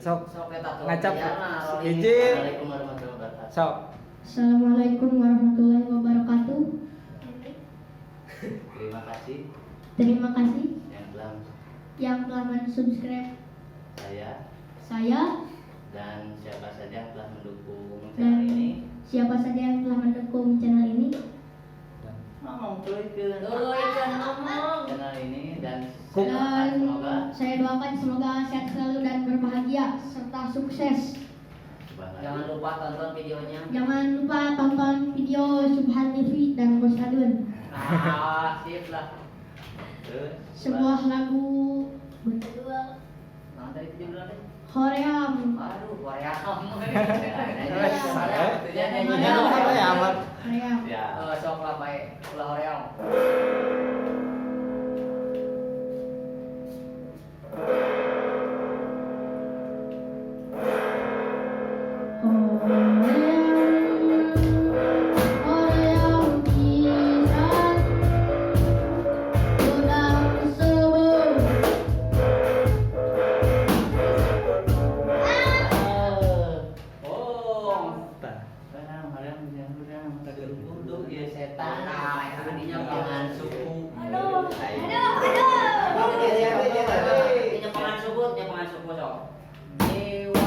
Sok. Sok eta tuh. Ngacap. Biarna, rolling. Hiji. Assalamualaikum warahmatullahi wabarakatuh. Sok. Assalamualaikum warahmatullahi wabarakatuh. Terima kasih Terima kasih yang telah yang telah mensubscribe saya saya dan siapa saja yang telah mendukung dan channel ini. siapa saja yang telah mendukung channel ini. Ngomong tuluykeun. Tuluykeun ngomong. Channel ini dan Ku- saya doakan Dan semoga saya doakan semoga sehat selalu dan berbahagia serta sukses. sebuah lagu. Jangan lupa tonton videonya. Jangan lupa tonton video Subhan TV dan Bos Adun. Ah, sip lah. Terus Sebuah lagu berjudul Nah, tadi judulnya teh. Hoream. Aduh, Korea. Korea amat. Hoream. Ya. Eh, sok lah bae, ulah hoream. Hoream, hoream pisan, udang sebel. Oh. Tah. Barang barang jangan barang kudu ieu setan. Nah, eta tadinya Jangan suku. Aduh, Ayo. aduh, aduh. Ini nyepengan suku, nyepengan suku sok. Dewa.